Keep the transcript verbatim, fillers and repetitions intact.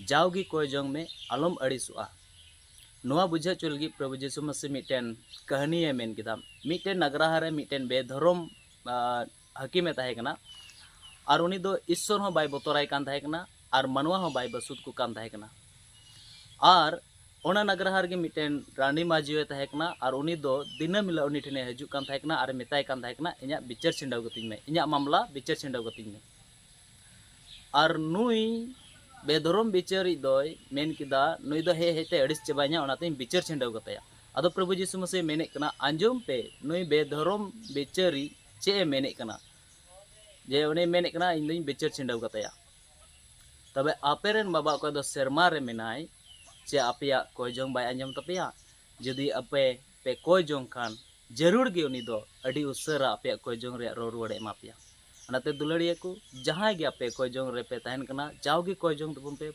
ᱡᱟᱣᱜᱮ ᱠᱚᱭ ᱡᱚᱝ ᱢᱮ, ᱟᱞᱚᱢ ᱟᱹᱲᱤᱥᱚᱜᱼᱟ᱾ ᱱᱚᱣᱟ ᱵᱩᱡᱷᱟᱹᱣ ᱦᱚᱪᱚ ᱞᱟᱹᱜᱤᱫ ᱯᱨᱚᱵᱷᱩ ᱡᱤᱥᱩ ᱢᱟᱥᱤ ᱢᱤᱫᱴᱮᱱ ᱠᱟᱹᱦᱱᱤᱭᱮ ᱢᱮᱱ ᱠᱮᱫᱟ᱾ ᱢᱤᱫᱴᱮᱱ ᱱᱟᱜᱽᱨᱟᱦᱟ ᱨᱮ ᱢᱤᱫᱴᱮᱱ ᱵᱮᱫᱷᱚᱨᱚᱢ ᱟᱨ, ᱦᱟᱹᱠᱤᱢᱮ ᱛᱟᱦᱮᱸ ᱠᱟᱱᱟ᱾ ᱟᱨ ᱩᱱᱤ ᱫᱚ ᱤᱥᱥᱚᱨ ᱦᱚᱸ ᱵᱟᱭ ᱵᱚᱛᱚᱨᱟᱭ ᱠᱟᱱ ᱛᱟᱦᱮᱸ ᱠᱟᱱᱟ ᱟᱨ ᱢᱟᱱᱣᱟ ᱦᱚᱸ ᱵᱟᱭ ᱵᱟᱹᱥᱩᱫ ᱠᱚ ᱠᱟᱱ ᱛᱟᱦᱮᱸ ᱠᱟᱱᱟ᱾ ᱟᱨ ᱚᱱᱟ ᱱᱟᱜᱽᱨᱟᱦᱟ ᱨᱮᱜᱮ ᱢᱤᱫᱴᱮᱱ ᱨᱟᱺᱰᱤ ᱢᱟᱹᱡᱷᱤᱭᱮ ᱛᱟᱦᱮᱸ ᱠᱟᱱᱟ ᱟᱨ ᱩᱱᱤ ᱫᱚ ᱫᱤᱱᱟᱹᱢ ᱦᱤᱞᱳᱜ ᱩᱱᱤ ᱴᱷᱮᱱᱮ ᱦᱤᱡᱩᱜ ᱠᱟᱱ ᱛᱟᱦᱮᱸ ᱠᱟᱱᱟ ᱟᱨ ᱢᱮᱛᱟᱭ ᱠᱟᱱ ᱛᱟᱦᱮᱸ ᱠᱟᱱᱟ, "ᱤᱧᱟᱹᱜ ᱵᱤᱪᱟᱹᱨ ᱪᱷᱤᱸᱰᱟᱹᱣ ᱠᱟᱹᱛᱤᱧ ᱢᱮ, ᱤᱧᱟᱹᱜ ᱢᱟᱢᱞᱟ ᱵᱤᱪᱟᱹᱨ ᱪᱷᱤᱸᱰᱟᱹᱣ ᱠᱟᱹᱛᱤᱧ ᱢᱮ᱾" ᱟᱨ ᱱᱩᱭ ᱵᱮᱫᱷᱚᱨᱚᱢ ᱵᱤᱪᱟᱹᱨᱤᱡ ᱫᱚᱭ ᱢᱮᱱ ᱠᱮᱫᱟ, "ᱱᱩᱭ ᱫᱚ ᱦᱮᱡ ᱦᱮᱡ ᱛᱮ ᱟᱹᱲᱤᱥ ᱪᱟᱵᱟᱧᱟ, ᱚᱱᱟᱛᱮᱧ ᱵᱤᱪᱟᱹᱨ ᱪᱷᱤᱸᱰᱟᱹᱣ ᱠᱟᱛᱟᱭᱟ᱾" ᱟᱫᱚ ᱯᱨᱚᱵᱷᱩ ᱡᱤᱥᱩ ᱢᱟᱥᱤ ᱢᱮᱱᱮᱫ ᱠᱟᱱᱟ, ᱟᱸᱡᱚᱢ ᱯᱮ, ᱱᱩᱭ ᱵᱮᱫᱷᱚᱨᱚᱢ ᱵᱤᱪᱟᱹᱨᱤᱡ ᱪᱮᱫ ᱮ ᱢᱮᱱᱮᱫ ᱠᱟᱱᱟ, ᱡᱮ ᱩᱱᱤ ᱢᱮᱱᱮᱫ ᱠᱟᱱᱟ, "ᱤᱧ ᱫᱚᱧ ᱵᱤᱪᱟᱹᱨ ᱪᱷᱤᱸᱰᱟᱹᱣ ᱠᱟᱛᱟᱭᱟ᱾" ᱛᱚᱵᱮ ᱟᱯᱮ ᱨᱮᱱ ᱵᱟᱵᱟ ᱚᱠᱚᱭ ᱫᱚ ᱥᱮᱨᱢᱟ ᱨᱮ ᱢᱮᱱᱟᱭ, ᱪᱮ ᱟᱯᱮᱭᱟᱜ ᱠᱚᱭ ᱡᱚᱝ ᱵᱟᱭ ᱟᱸᱡᱚᱢ ᱛᱟᱯᱮᱭᱟ? ᱡᱩᱫᱤ ᱟᱯᱮ ᱯᱮ ᱠᱚᱭ ᱡᱚᱝ ᱠᱷᱟᱱ, ᱡᱟᱹᱨᱩᱲ ᱜᱮ ᱩᱱᱤ ᱫᱚ ᱟᱹᱰᱤ ᱩᱥᱟᱹᱨᱟ ᱟᱯᱮᱭᱟᱜ ᱠᱚᱭ ᱡᱚᱝ ᱨᱮᱭᱟᱜ ᱨᱚᱲ ᱨᱩᱣᱟᱹᱲᱮ ᱮᱢᱟ ᱯᱮᱭᱟ᱾ ᱚᱱᱟᱛᱮ ᱫᱩᱞᱟᱹᱲᱤᱭᱟᱹ ᱠᱚ, ᱡᱟᱦᱟᱸᱭ ᱜᱮ ᱟᱯᱮ ᱠᱚᱭ ᱡᱚᱝ ᱨᱮᱯᱮ ᱛᱟᱦᱮᱱ ᱠᱟᱱᱟ, ᱡᱟᱣᱜᱮ ᱠᱚᱭ ᱡᱚᱝ ᱛᱟᱵᱚᱱ ᱯᱮ,